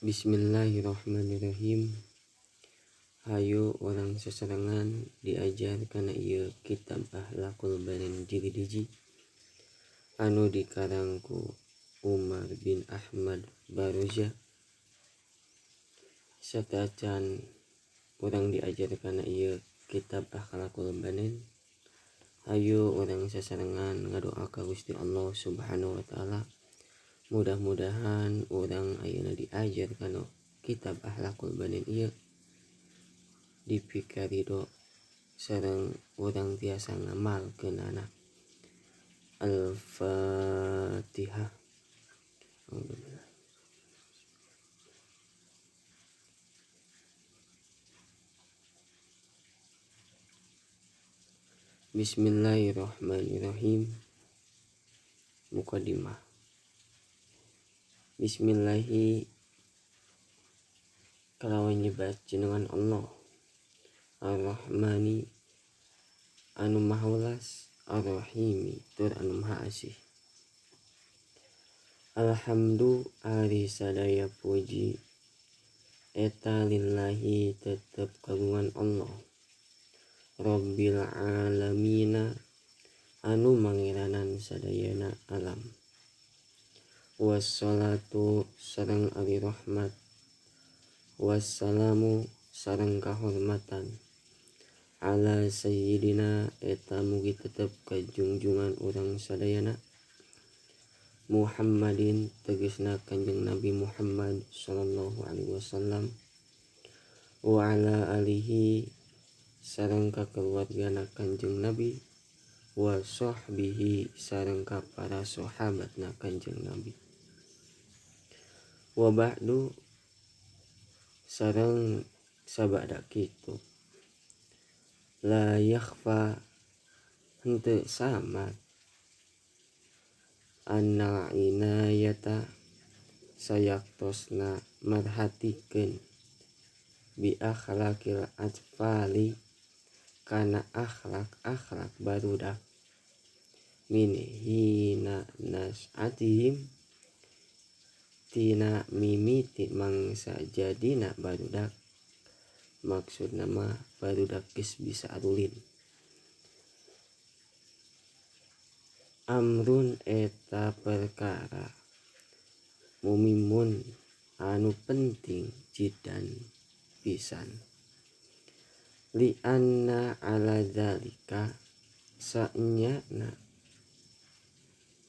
Bismillahirrahmanirrahim. Hayu urang sasarengan diajar kana ieu kitab Akhlakul Banin jilid 1 anu dikarang ku Umar bin Ahmad Baroja. Sateuacan urang diajar kana ieu kitab Akhlakul Banin, hayu urang sasarengan ngadoa ka Gusti Allah Subhanahu wa taala. Mudah-mudahan urang ayeuna diajar kana kitab Akhlakul Banin ieu dipikarido sareng urang tiasa ngamalkeunana. Al-Fatihah. Bismillahirrahmanirrahim. Muqaddimah. Bismillahi kalawan nyebat jenengan Allah Ar-Rahmani anu maha welas, Ar-Rahimi tur anu maha asih. Alhamdu ari sadaya puji eta lillahi tetep kagungan Allah Rabbil alamina anu mangeranan sadayana alam. Wassalatu sareng ari rahmat, wassalamu sareng kahormatan ala sayyidina eta mugi tetep kajungjungan urang sadayana Muhammadin tegesna Kanjeng Nabi Muhammad sallallahu alaihi wasallam, wa ala alihi sareng ka keluargana Kanjeng Nabi, wa sahbihi sareng ka para sahabatna Kanjeng Nabi. Wa ba'du sareng sabada kitu la yakhfa henteu samad anna inayata sayaktosna marhatikeun bi akhlaqil atfali kana akhlak-akhlak barudak min hina nas'atihim tina mimiti mangsa jadina barudak, maksudna mah barudak geus bisa arulin. Amrun eta perkara mumimun anu penting jidan pisan, li anna ala zalika saenyana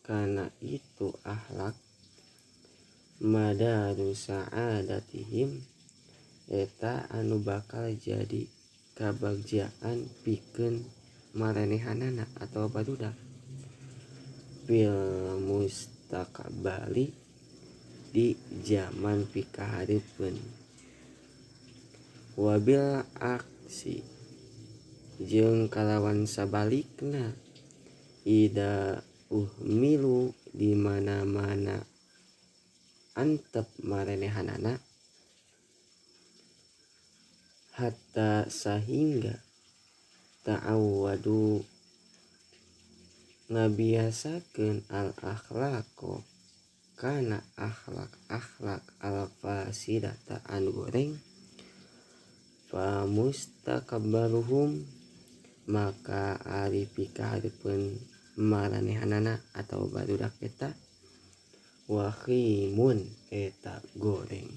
kana itu akhlak madaru sa'adatihim eta anu bakal jadi kabagjaan pikeun maranehanana atau barudak fil mustaqbali di zaman pikahareupeun, wabil aksi jeung kalawan sabalikna ida uhmilu di mana-mana antep marenehanana hatta sahingga ta'awwadu ngabiasakeun al akhlaqo kana akhlak-akhlak al fasidata anu goreng, fa mustaqbaluhum maka ari pikahareupeun maranehanana atau barudak eta wahimun eta goreng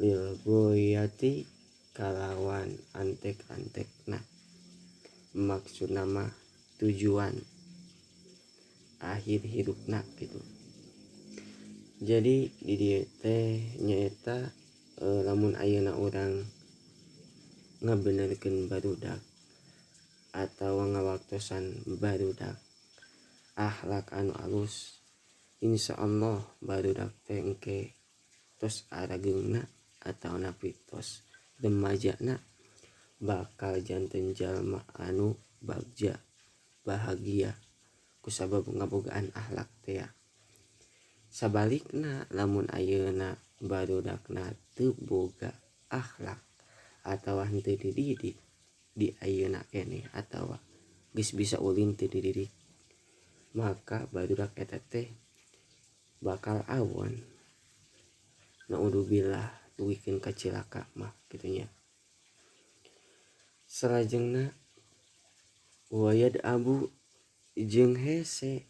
lil goyati kalawan antek-antekna, maksudna mah tujuan akhir hirupna gitu. Jadi di dieu teh nyaeta lamun ayeuna urang ngabenerkeun barudak atawa ngawaktosan barudak akhlak anu alus, insyaallah barudak teh engke tos arageungna atau napi tos remajana bakal janten jalma anu bagja bahagia kusabab ngabogaan akhlak teh. Sabalikna lamun ayeuna barudakna teu boga akhlak atawa henteu dididik di ayeuna keneh atawa geus bisa ulin teu dididik, maka barudak eta teh bakal awon. Naudzubillah dugikeun ka cilaka mah kitu nya. Salajengna wayad abu jeung hese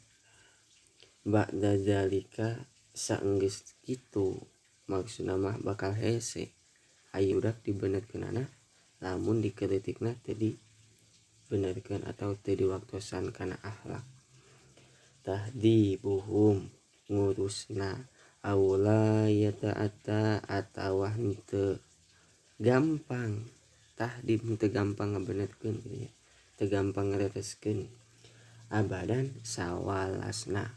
ba'da zalika saenggeus kitu maksudna mah bakal hese aya udak dibenerkeunana lamun dikritikna teu dibenerkeun atau teu diwaktosan kana akhlak. Tahdibuhum ngurusna aula yata'ata atawa henteu gampang tahdib henteu gampang ngabenerkeun kitu nya, teu gampang ngareteskeun abadan sawalasna.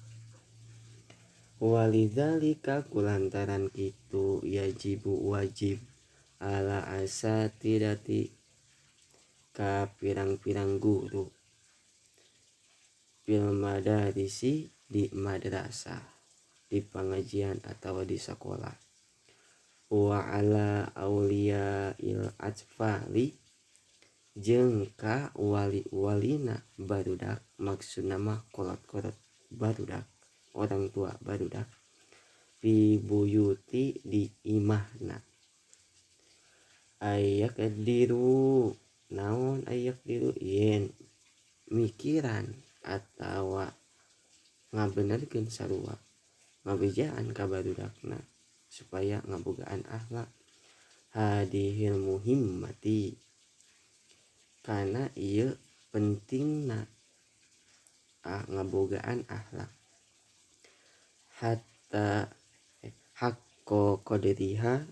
Walidzalika kulantaran kitu yajibu wajib ala asatidati ka pirang-pirang guru fil madarisi di madrasah di pengajian atau di sekolah wa ala auliya il atfali jeung ka wali-walina barudak maksudna mah kolot-kolot barudak orang tua barudak fi buyuti di imahna ayak diru naon ayak diru yen mikiran atawa ngabenerkeun sarua ngabejaan ka barudakna supaya ngabogaan akhlak hadihil muhimmati kana ieu pentingna ngabogaan akhlak hatta hakko qadriha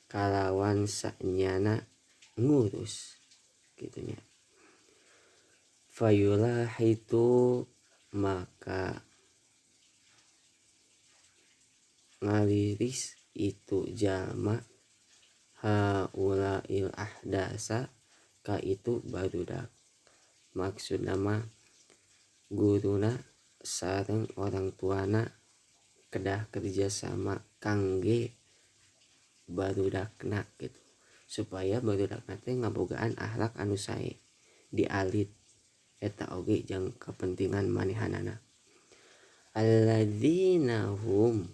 kalawan sanyana ngurus gitunya. Fayulah itu maka ngaliris itu jalma haulail ahdasa ka itu barudak maksudna mah guruna sareng orang tuana kedah kerjasama kangge barudakna gitu supaya barudakna teh ngabogaan akhlak anu sae dialit eta oge jeung kepentingan manehanana. Alladzina hum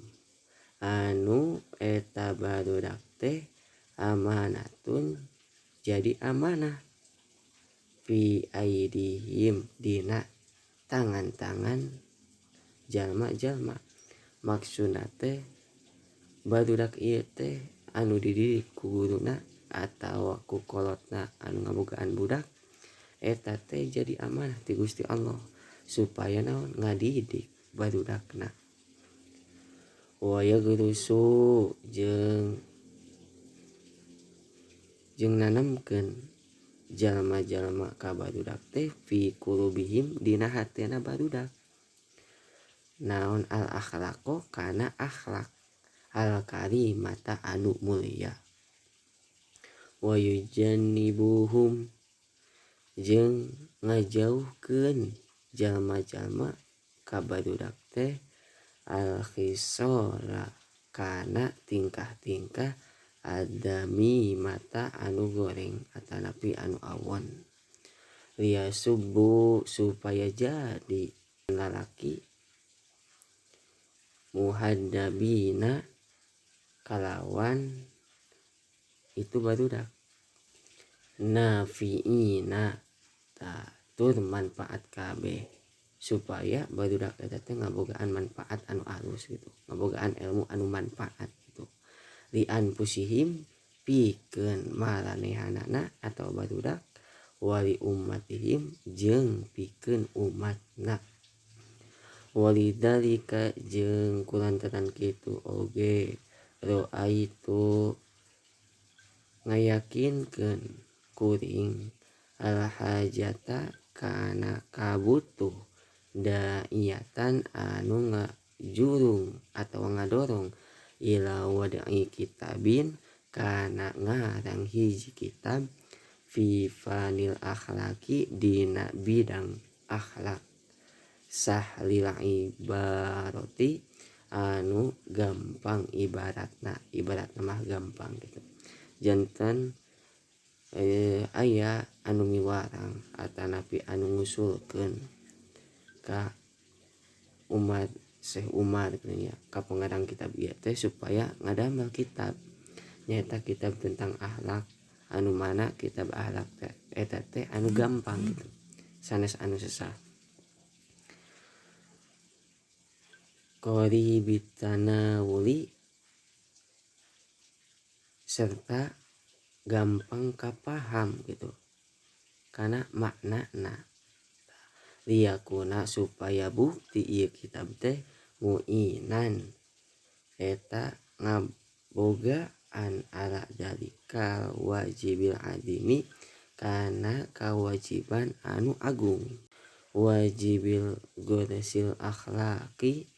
anu eta barudak teh amanatun jadi amanah fi aidihim dina tangan-tangan jalma-jalma maksudna teh barudak ieu teh anu dididik ku guruna atawa ku kolotna anu ngabogaan budak eta teh jadi amanah ti Gusti Allah supaya naon ngadidik barudakna. Wa yagrusu jeung nanemkeun jalma-jalma ka barudak teh fi qulubihim dina hatena barudak naon al akhlaqo kana akhlak al karimata anu mulia wa yujannibuhum jeung ngajauhkeun jalma-jalma ka barudak teh al khisala kana tingkah-tingkah adami mata anu goreng atanapi anu awon liyasubu supaya jadi lalaki muhadabina kalawan itu barudak nafiina tur manfaat kabeh supaya barudak eta teh ngabogaan manfaat anu alus gitu ngabogaan ilmu anu manfaat gitu li anfusihim pikeun maranehanana atau barudak wali ummatihim jeung pikeun umatna walidzalika jeung kulantaran kitu oge roaitu ngayakinkeun kuring al hajata kana kabutuh daiyatan anu ngajurung atau ngadorong ila wada'i kitabin kana ngarang hiji kitab fi fanil akhlaki dina bidang akhlak sahlil ibarati anu gampang ibaratna ibaratna mah gampang gitu janten aya anu miwarang atanapi anu ngusulkeun ka umat Syekh Umar nya ka pengarang kitab ieu teh supaya ngadamel kitab, nyaeta kitab tentang akhlak, anu mana kitab akhlak teh eta teh anu gampang gitu, sanes anu sesah. Qoribitanawuli serta gampang kapaham gitu karena maknana, liyakuna supaya bukti ieu kitab teh muinan eta ngabogaan ala dalikal wajibil adimi kana kewajiban anu agung, wajibil goresil akhlaki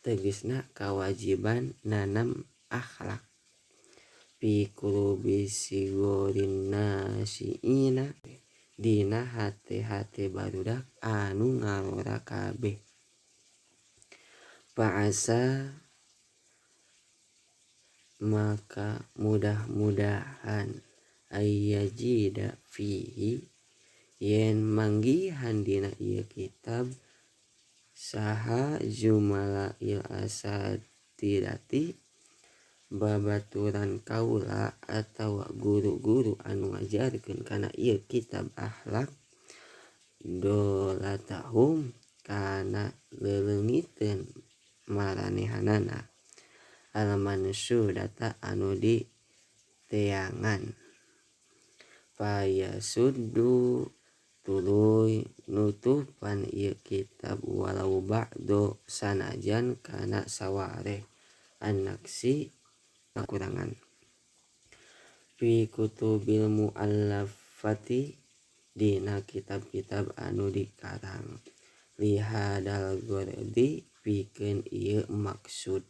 tegesna kewajiban nanam akhlak fi qulubi sigorin nasiina dina hate-hate barudak anu ngarora kabeh. Fa'asa maka mudah-mudahan ayyajida fihi yen manggihan dina ieu kitab saha jumala il asatirati babaturan kaula atawa guru-guru anu ngajarkeun kana ieu kitab akhlak dolatahum kana leulengiteun maranehanana al mansudata anu di teangan payasuddu tuluy nutupan ieu kitab walau ba'do sanajan kana sawareh anaksi kekurangan fi kutubil muallafati dina kitab-kitab anu dikarang lihadal gordi pikeun ieu maksud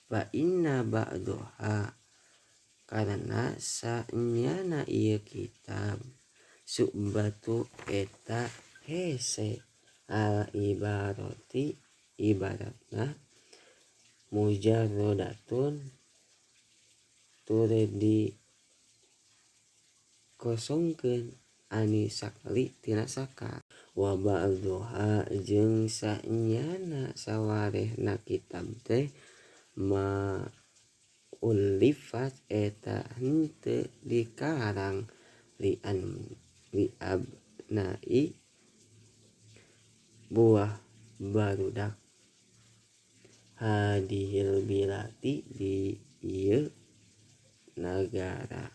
fa inna ba'doha karena saenyana ieu kitab subbatu eta hese al ibarati ibaratna mujarrodatun tur di kosongkeun ani sakali tina saka wa ba'dha jeung saenyana sawarehna kitab teh ma ulifat eta henteu dikarang li an li abnai buah barudak hadihil bilati di ieu nagara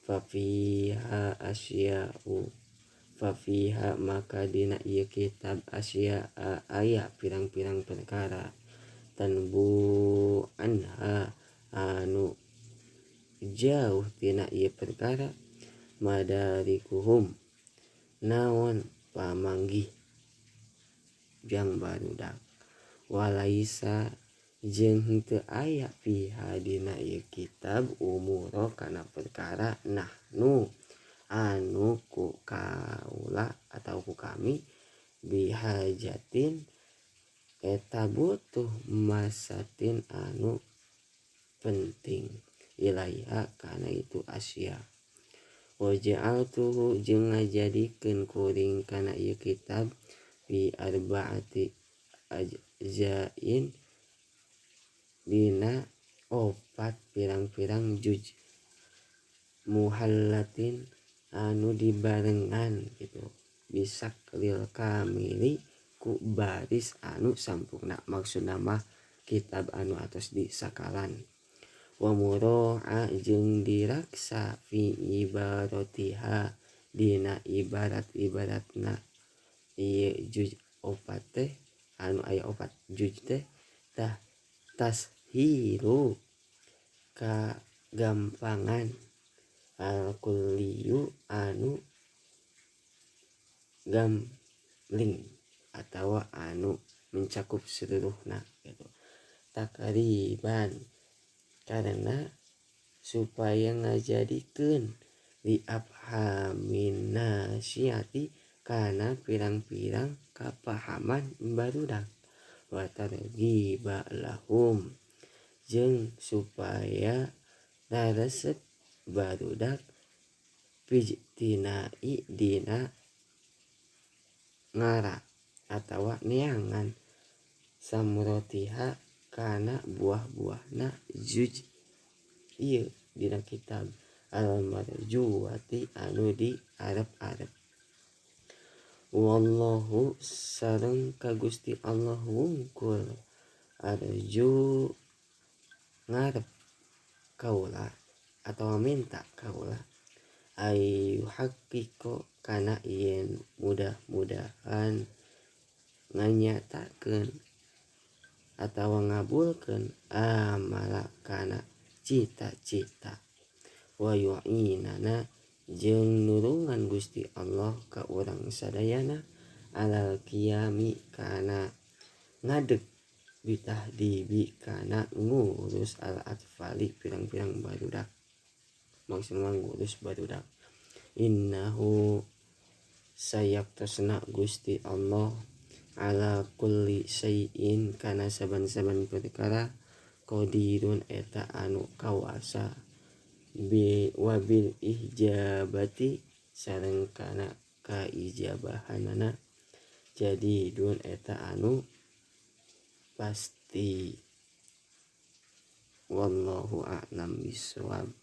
fafiha asya'u fafiha maka dina ieu kitab asya aya pirang-pirang perkara tanbu anha anu jauh tina ieu perkara madarikuhum naon pamanggih jang barudak walaisa jeung henteu aya fiha dina ieu kitab umuro kana perkara nahnu anu ku kaula atau ku kami bihajatin eta butuh masatin anu penting ilaiha kana itu asya wa ja'altuhu jeung ngajadikeun kuring kana ieu kitab fi arba'ati ajzain dina opat pirang-pirang juj muhallatin anu dibarengan gitu bisak lil kamili ku baris anu sampurna maksudna mah kitab anu atos di sakalan wa muro'a jeung diraksa fi ibaratiha dina ibarat-ibaratna ieu juj opat teh anu aya opat juj teh tah tashiru kagampangan al-kulliyu anu gamling atau anu mencakup seluruhna gitu takriban karena supaya ngajadikeun li afhamin nasiati kana pirang-pirang kapahaman barudak wa targhiba lahum jeung supaya raresep barudak fijtinai dina ngara atawa neangan Samrotiha kana buah-buahna juj ieu dina kitab al-marjuwati anu di arep-arep. Wallahu sareng ka Gusti Allah wungkul arju ngarep kaula atau minta kaula ayu hakiko kana yen mudah-mudahan nganyatakeun atawa ngabulkeun amala kana cita-cita wa yu'inana jeung nurungan Gusti Allah ka urang sadayana alal qiyami kana ngadeg bitahdibi kana ngurus al atfali pirang-pirang barudak, maksudna ngurus barudak. Innahu sayaktosna Gusti Allah ala kulli syai'in kana saban-saban perkara qadirun eta anu kawasa bi wabil ijabati sareng kana kaijabahanana jadi dun eta anu pasti. Wallahu a'lam bishawab.